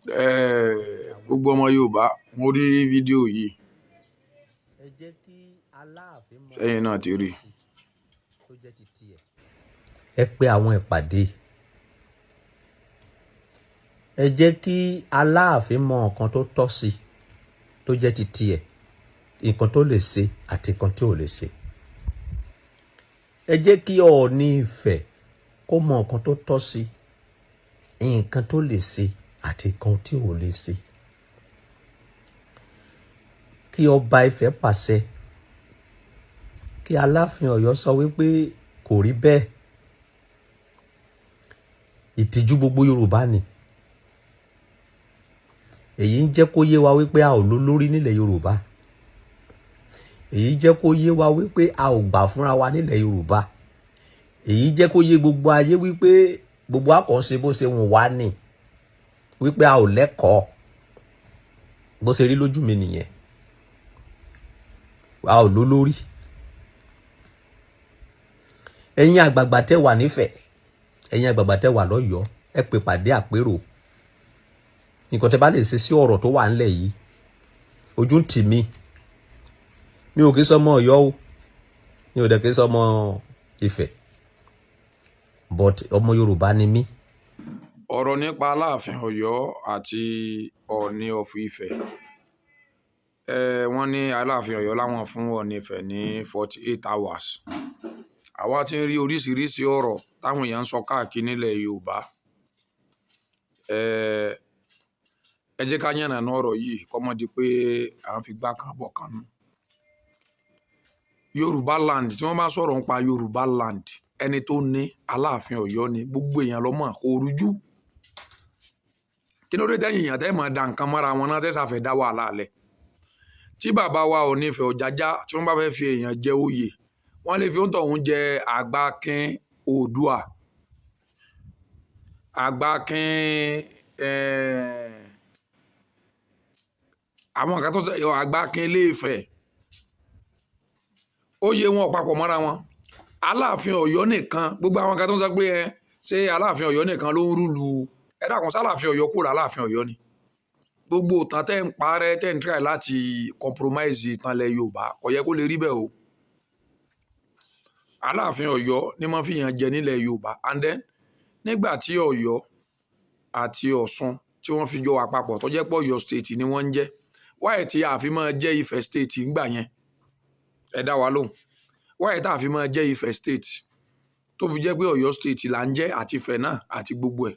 Gbogbo ọmọ Yorùbá, mo rí fídíò yìí, sẹ́yìn náà ti rí. Ẹ pe àwọn ìpàdé, ẹ jẹ́ kí Aláàfin mọ nǹkan tó tọ́ sí tó jẹ́ ti tiẹ̀, nǹkan tó lè ṣe àti nǹkan tí ò lè ṣe. Ẹ jẹ́ kí Ọọ̀ni Ifẹ̀ kó mọ nǹkan tó tọ́ sí, nǹkan tó lè ṣe àti nǹkan tí ò lè ṣe. Kí ọba Ifẹ̀ pàṣẹ, kí Aláàfin Ọ̀yọ́ sọ wípé kò rí bẹ́ẹ̀. Ìtìjú gbogbo Yorùbá ni èyí ń jẹ́ kó yé wa wípé a ò lólórí nílẹ̀ Yorùbá. Èyí jẹ́ kó yé wa wípé a ò gbà fúnra wa nílẹ̀ Yorùbá. Èyí jẹ́ kó yé gbogbo ayé wípé gbogbo àkànṣe bó ṣe wùn wá ní, wípé a ò lẹ́kọ̀ọ́. Bó ṣe rí lójú mi nìyẹn, a ò lólórí. Ẹ̀yin àgbààgbà tẹ́ wà nífẹ̀ẹ́, ẹ̀yin àgbààgbà tẹ́ wà lọ́yọ̀ọ́, ẹ pè pàdé àpérò. Nǹkan tẹ́ bá lè ṣe sí ọ̀rọ̀ tó wà ńlẹ̀ yìí, ojú ń tì mí. Mi ò kí sọmọ Ọ̀yọ́ o, mi ò dẹ̀ kí sọmọ Ifẹ̀, but ọmọ Yorùbá ni mí. Ọ̀rọ̀ nípa Aláàfin Ọ̀yọ́ àti Ọọ̀ni of Ifẹ̀. Wọ́n ní Aláàfin Ọ̀yọ́ láwọn fún Ọọ̀ni Ifẹ̀ ní 48 hours. Àwa ti ń rí oríṣiríṣi ọ̀rọ̀ táwọn èèyàn ń sọ káàkiri nílẹ̀ Yorùbá. Ẹ jẹ́ ká yànnàná ọ̀rọ̀ yìí kó má di pé à ń fi gbá kan bọ̀ kan nù. Yorùbá land, tí wọ́n bá sọ̀rọ̀ nípa Yorùbá land, ẹni tó ní Aláàfin Ọ̀yọ́ ni. Gbogbo èèyàn ló mọ̀, kò rújú. Kí ló dé tẹ́yìn èèyàn tẹ́ máa da nǹkan mọ́ra wọn náà, tẹ́ sàfẹ́ dá wàhálà lẹ̀? Tí bàbá wa Ọọ̀ni Ifẹ̀ Ọ̀jájá, tí wọ́n bá fẹ́ fi èèyàn jẹ oyè, wọ́n lè fi òǹtọ̀ òun jẹ Àgbàkin Oòduà, Àgbàkin, àwọn nǹkan tó Àgbàkin Ilé Ifẹ̀, oyè wọn ò papọ̀ mọ́ra wọn. Aláàfin Ọ̀yọ́ nìkan, gbogbo àwọn kan tó ń sọ pé ẹ ṣé Aláàfin Ọ̀yọ́ nìkan ló ń rule, ẹ dákun, sáláàfin Ọ̀yọ́ kúrò Aláàfin Ọ̀yọ́ ni? Gbogbo ìtàn tẹ́ ń parẹ́, tẹ́ ń try láti compromise ìtàn ilẹ̀ Yorùbá, kò yẹ kó lè rí bẹ́ẹ̀ o. Aláàfin Ọ̀yọ́ ní wọ́n fi yàn jẹ nílẹ̀ Yorùbá. And then nígbà tí Ọ̀yọ́ àti Ọ̀ṣun tí wọ́n fi jọ wà papọ̀, tó jẹ́ pé Ọ̀yọ́ State ni wọ́n ń jẹ́, wáyé tí a fi máa jẹ́ Ifẹ̀ State ńgbà yẹn? Ẹ dá wa lóhùn, wáyé tá a fi máa jẹ́ Ifẹ̀ State tó fi jẹ́ pé Ọ̀yọ́ State là ń jẹ́, àti Ifẹ̀ náà àti gbogbo ẹ̀?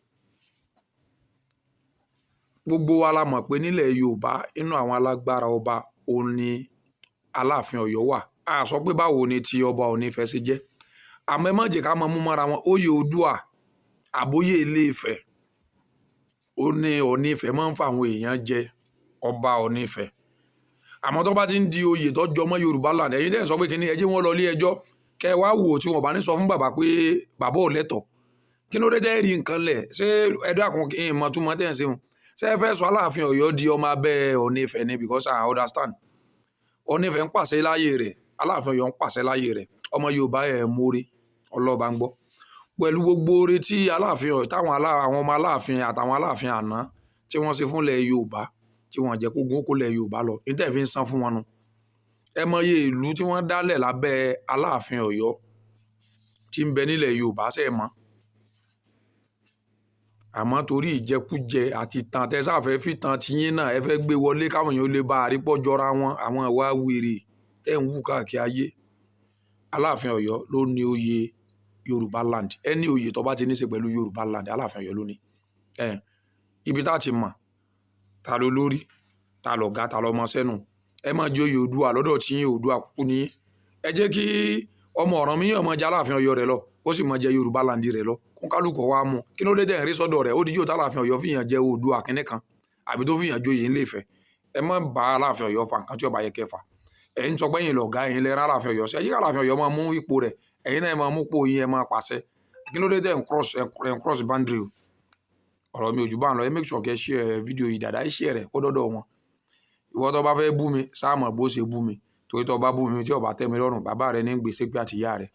Gbogbo wa la mọ̀ pé nílẹ̀ Yorùbá, inú àwọn alágbára ọba òun ni Aláàfin Ọ̀yọ́ wà. A sọ pé báwo ni ti ọba Ọọ̀ni Ifẹ̀ ṣe jẹ́, àmọ́ ẹ má jẹ́ ká máa mú mọ́ra wọn. Oyè Oòduà àbóyè Ilé Ifẹ̀, ó ní Ọọ̀ni Ifẹ̀ máa ń fa àwọn èèyàn jẹ ọba Ọọ̀ni Ifẹ̀. Àmọ́ tó bá ti ń di oyè tó jọmọ́ Yorùbá land, ẹ̀yin tẹ́ ẹ̀ sọ pé kíní, ẹ jẹ́ wọn lọ ilé ẹjọ́, kẹ́ ẹ wá wò tí wọn bá ní sọ fún bàbá pé bàbá ò lẹ́tọ̀ọ́. Kí ló dé tẹ́ rí nǹkan lẹ̀? Ṣé ẹ dákun, ìmọ̀ túmọ̀ tẹ́ ẹ̀ ń ṣe wọn? Ṣé ẹ fẹ́ sọ Aláàfin Ọ̀yọ́ di ọmọ abẹ́ Ọọ̀ni Ifẹ̀ ni? Because I understand, Ọọ̀ni Ifẹ̀ ń pàṣẹ láyé rẹ̀, Aláàfin Ọ̀yọ́ ń pàṣẹ láyé rẹ̀. Ọmọ Yorùbá, ẹ̀ mórí ọlọ́ba ń gbọ́ pẹ̀lú gbogbo oore tí Aláàfin Ọ̀yọ́, táwọn àwọn ọmọ Aláàfin àtàwọn Aláàfin àná tí wọ́n ṣe fúnlẹ̀ Yorùbá, tí wọ́n jẹ́ kó gún kó lẹ̀ Yorùbá lọ ní tẹ́ fi ń san fún wọn nu. Ẹ mọye ìlú tí wọ́n dálẹ̀ lábẹ́ Aláàfin Ọ̀yọ́ tí ń bẹ nílẹ̀ Yorùbá, ṣe é mọ̀? Àmọ́ torí ìjẹkújẹ àti ìtàn tẹ́ sáfẹ́ fìtàn tiyín náà, ẹ fẹ́ gbé wọlé káwọn èèyàn lè bá àrípọ̀ jọra wọn, àwọn ìwà wèrè tẹ́ ń wù káàkiri ayé. Aláàfin Ọ̀yọ́ ló ní oyè Yorùbá land. Ẹni oyè tó bá ti ní í ṣe pẹ̀lú Yorùbá land, Aláàfin Ọ̀yọ́ ló ní. Ibi tá a ti mọ̀ ta ló lórí, ta lọ̀gá, ta lọmọ sẹ́nu. Ẹ máa jẹ́ oyè Oòduà lọ́dọ̀ tí yín. Oòduà kúkú ní. Ẹ jẹ́ kí ọmọ Ọ̀rànmíyàn máa jẹ Aláàfin Ọ̀yọ́ rẹ̀ lọ, ó sì máa jẹ Yorùbá land rẹ̀ lọ, kó kálukú wa mú. Kí ló dé tẹ̀ ń rí sọ́dọ̀ rẹ̀? Ó di yóò tá Aláàfin Ọ̀yọ́ fìyàn jẹ Oòduà kínní kan àbí tó fìyàn joyè ńlẹ̀ Ifẹ̀. Ẹ má bá Aláàfin Ọ̀yọ́ fa nǹkan tí ó bá yẹ kẹfà. Ẹ̀ ń sọ pé ẹ̀yin lọ̀gá, ẹ̀yin lẹ rán Aláàfin Ọ̀yọ́ sí. Ẹ jẹ́ kí Aláàfin Ọ̀yọ́ máa mú ipò rẹ̀, ẹ̀yin náà ẹ máa mú ipò yín, ẹ máa pàṣẹ. Kí ló dé tẹ̀ ń cross boundary o? Ọ̀rọ̀ mi ò jù bá ń lọ. Ẹ make sure kẹ́ share fídíò yìí dáadáa, ẹ share rẹ̀ kó dọ́dọ̀ wọn. Ìwọ tó bá fẹ́ bú mi, sáà mọ̀ bó ṣe bú mi, torí tó bá bú mi tí ó bá tẹ́ mi lọ́rùn, bàbá rẹ ní gbèsè pé àti ìyá rẹ̀.